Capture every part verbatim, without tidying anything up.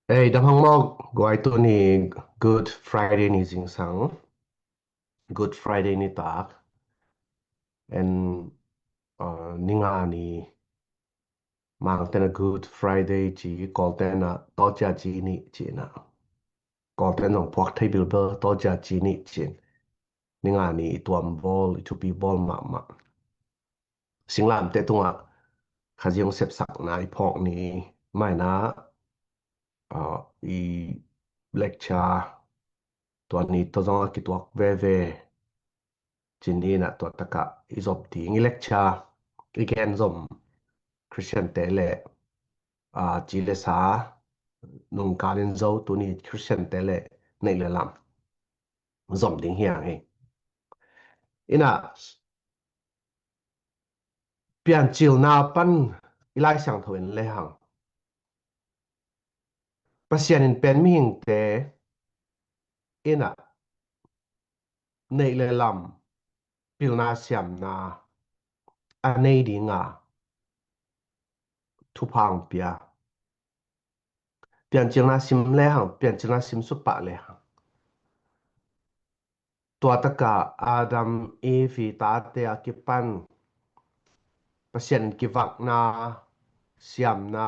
Ei, dam hang maw, guai, tuni Good Friday ni zingsang, Good Friday nitak, en, uh, ni nga ni, Mangte'n a Good Friday ci, Kawlte'n a Tawcia ci ni ci na. Kawlte'n zong phuak thei bilbel Tawcia ci ni ci. Ni nga ni i tuam bawl, i thupi bawl mahmah. Singlamteh tungah Khazih hong sepsakna i phawk ni mah in a, ah, i lecture tua ni tawh zong a kituak veve. Ci ni in a tua takah i zop ding, i lecture i gen zom Khristiante le, ah, ci le sa, nungkal in zo, tuni Khristiante le neih le lam zom ding hi hang hi. In a, Piancilna pan i Lai Siangtho en le hang, Pasian in pen mihingte in a neih le lam, pilna siamna a nei dinga thupha hong pia. Piancilna sim le hang, Piancilna sim suk pah le hang, tua takah Adam, Eve tate a kipan Pasian kivakna, siamna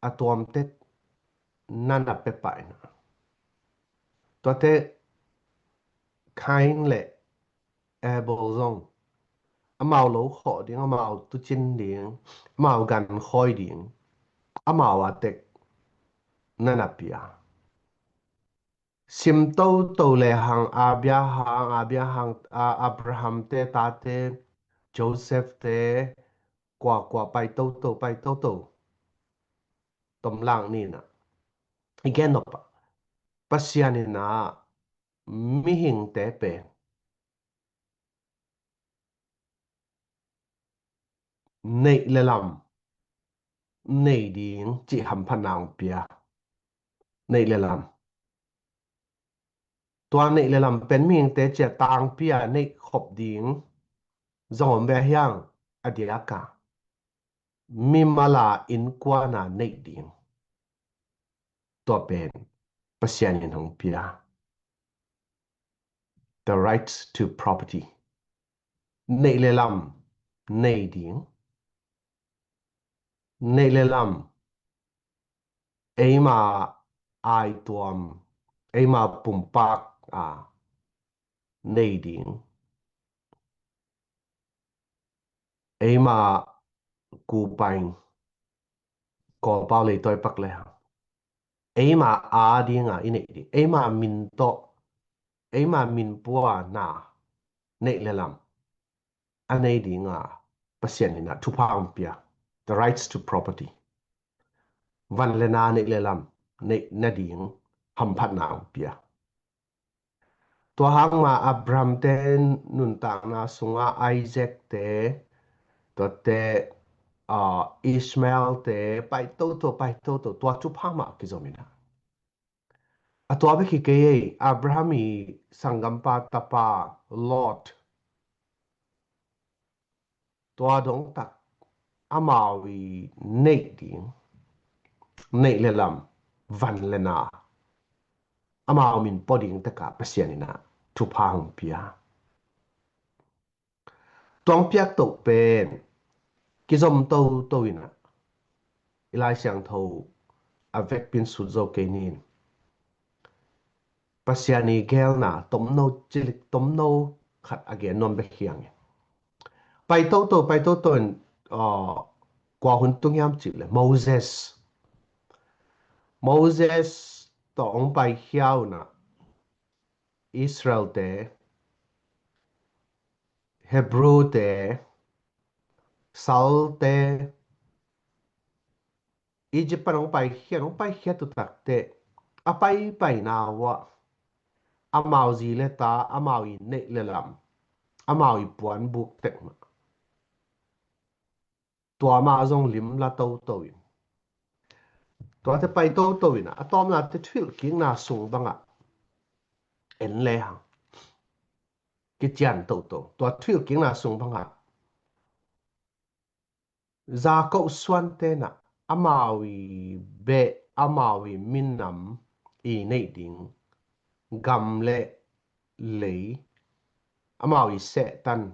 a tuamte na na pia pah in a, tuate Cain le Abel zong amau lo khawh ding, amau tucin ding, amau gan khawi ding, amau a tek na na pia. Sim toto le hang, Abraham, Abraham, a, Abraham te tate, Joseph te, kua kua pai toto, pai toto. Tom lang ni na. I gen nop ah, Pasian in a mihingte pen neih le lam nei ding cih hamphatna hong pia. Neih le lam. Tua neih le lam pen mihingte ciah tangpi a neih khop ding zong om ve hiang, a diak a mimal a innkuan a neih ding. Tua pen Pasian in hong pia. The rights to property. Neih le lam nei ding. Neih le lam eima aituam, eima pumpak a nei ding. Eima kupaing, Kawlpau leitawi pak le hang, eima a dinga i neih ding, eima min tawh, eima min pua na neih le lam a nei dinga Pasian in a thupha hong pia. The rights to property. Van le na, neih le lam neih nading hamphatna hong pia. Tua hang ma Abraham te nuntakna sunga Isaac te, tuate, ah, Ishmael te, pai toto, pai toto, tua thupha mah kizom in a. A tua bek hi kei ei, Abraham i sanggampa tapa Lot, tua dong tak amau i neih ding, neih le lam, van le na, amau min pua ding taka Pasian in a thupha hong pia. Tua hong piak toh pen kizom toto in a, i Lai Siangtho a vekpi in sut zo kei ning. Pasian i geelna tomno cilik, tomno khat a gen nuam bek hi hang. Pai toto, pai toto in, ah, kua hun tung hiam cih le Moses. Moses tawh hong paikhia un a, Israel te, Hebrew te, sal te, Egypt pan hong paikhia, hong paikhia tu takte, a paipaina uah amau zi le ta, amau i neih le lam, amau i puan buk tek mah, tua mah zong limla toto in, tuate pai toto in a, a tawpna te thuhilhkikna sung bangah en le hang, kician toto, tua thuhilhkikna sung bangah Jakob suante in a, amau i beh amau i minam i neih ding gam le lei, amau i sehtan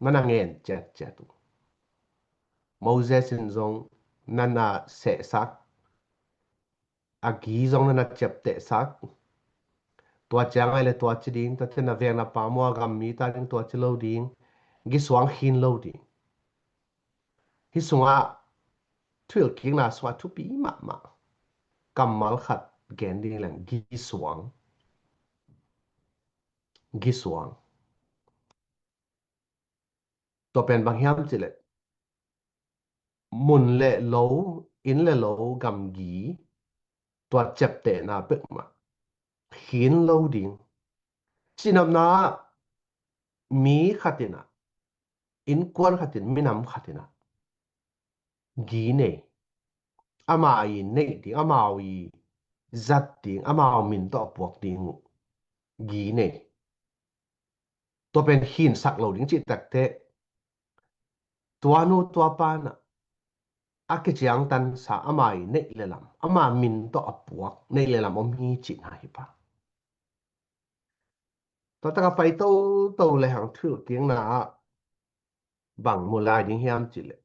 na na ngen ciatciat uh. Moses in zong na na sehsak, a gi zong na na ciaptehsak. Tua ciang ai le tua ci ding, tua tena veng na pa mua gam mi ta ding tua ci lo ding, gisuang khin lo ding. Hi sungah thuhilhkikna sungah thupi mahmah kammal khat gen ding leng gisuang. Gisuang. Tua pen bang hiam cileh, mun le lo, inn le lo gamgi, tua ciaptehna pek mah khin lo ding. Cinopna ah mi khat in ah, innkuan khat in, minam khat in ah gi nei, ama i neih ding, amau i zat ding, amau min tawh a puak ding uh gi nei. Tua pen khinsak lo ding cih takteh, tua nu tua pa in ah a kiciangtansa ama i neih le lam, ama min tawh a puak neih le lam om hi cihna hi pah. Tua taka pai toto le hang thuhilhkikna ah bang mu lai ding hiam cileh,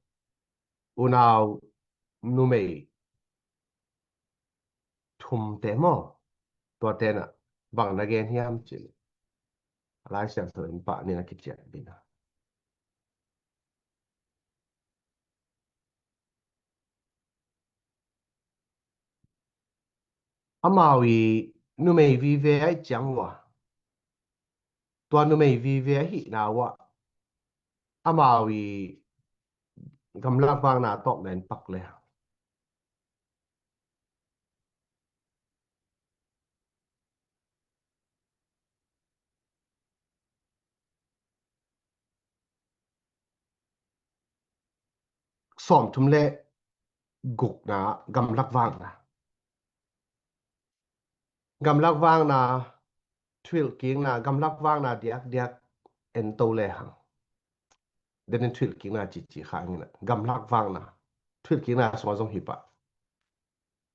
unau numei thumte maw, tuate na bang na gen hiam cileh, a Lai Siangtho in pah ni na kician ding a. Amau i numei vive a i ciang uh a, tua numei vive a hihna uh a, amau i gamlak vakna tawpna in pak le sawmthum le gukna, gamlak vakna. Gamlak vakna, thuhilhkikna, gamlak vakna diakdiak en to le hang. Denin thuhilhkikna cici kha ing in ah, gamlak vakna, thuhilhkikna sungah zong hi pah.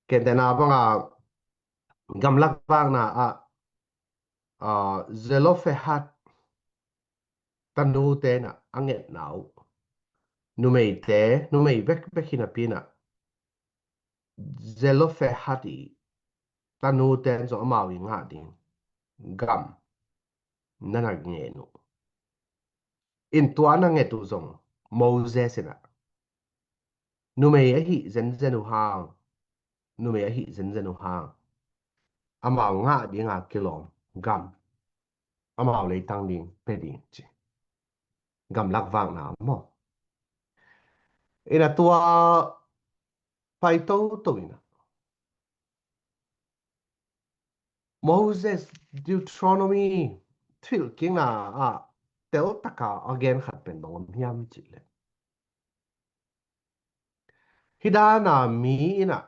Kentehna banga gamlak vakna ah, ah, Zelophehad tanute in ah a ngetna uh, numeite, numei bekbek hi napi in ah, Zelophehad i tanute in zong amau i ngah ding gam na na ngen uh. In tua na nget uh zong Moses in ah numei ahi zenzen uh hang, numei ahi zenzen uh hang, amau ngah dinga kilawm gam, amau leitang ding pia ding ci. Gamlak vakna maw. In ah tua pai toto in ah Moses Deuteronomy thuhilhkikna ah teltaka a gen khat pen bang om hiam cileh, hih dana mi in ah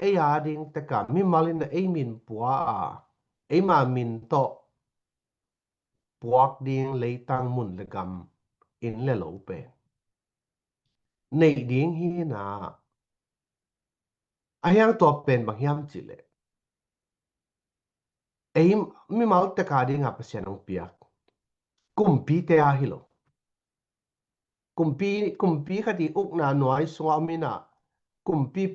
ei a ding teka mimal in ah ei min pua a, eima min tawh puak ding leitang mun le gam, inn le lo pen neih ding hi in ah, a hiang tua pen bang hiam cileh, ei mimal teka dinga Pasian hong piak kumpite a hi lo. Kumpi, kumpi khat i ukna nuai sungah om in ah, kumpi